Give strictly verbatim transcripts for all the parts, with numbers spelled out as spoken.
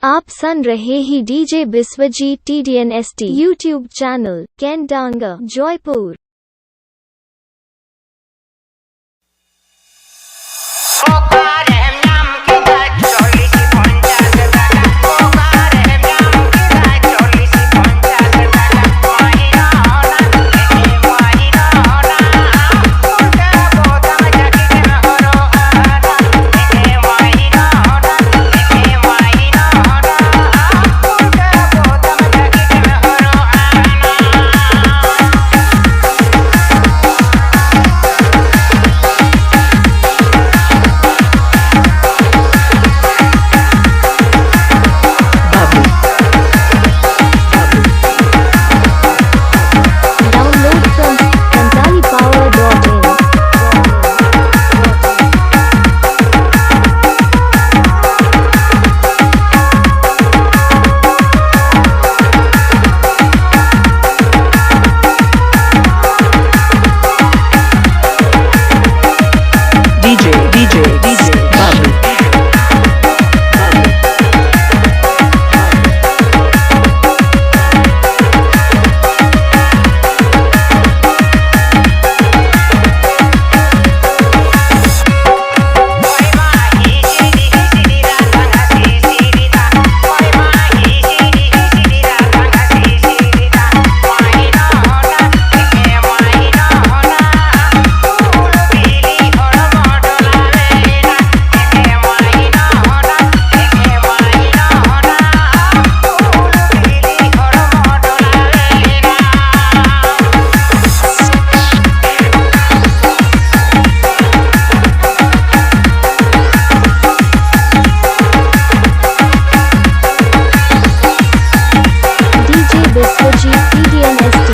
آپ سن رہے ہی D J Biswajit T D N S T YouTube channel Kendanga Joypur. Download from Santali Power dot in. D J, D J, D J, Babu. D J Biswajit T D N S T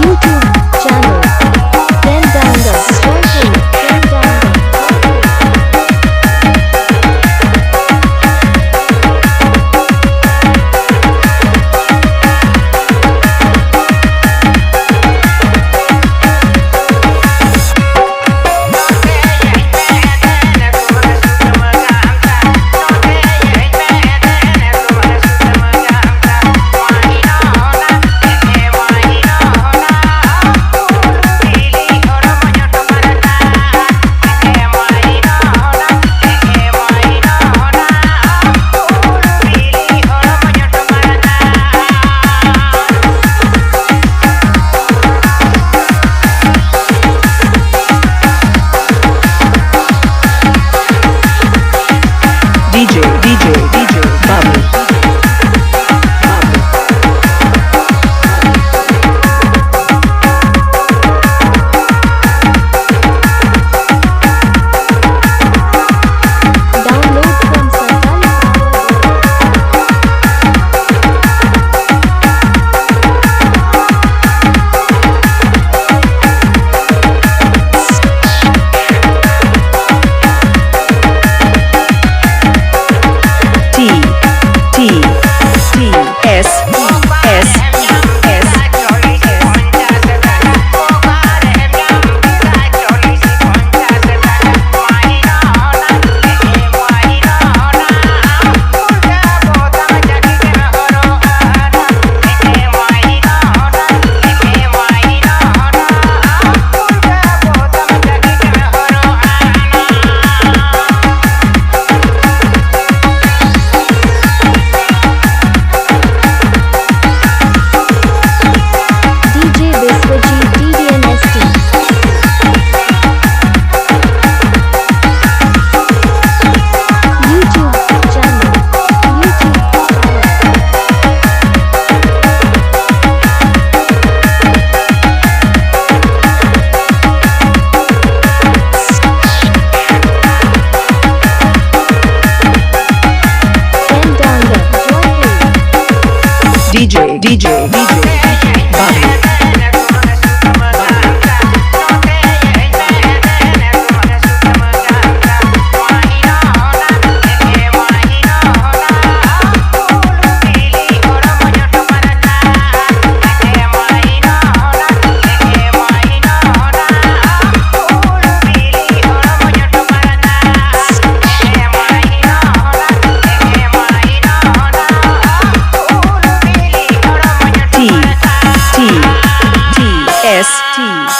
YouTube channel Kendanga Joypur, Kendanga Joypur. D J, D J, D J, Babu. Download from Santali Power dot in. T, T, T, S, S, S. D J Biswajit T D N S T YouTube channel, YouTube channel. D J, D J, D J, Babu.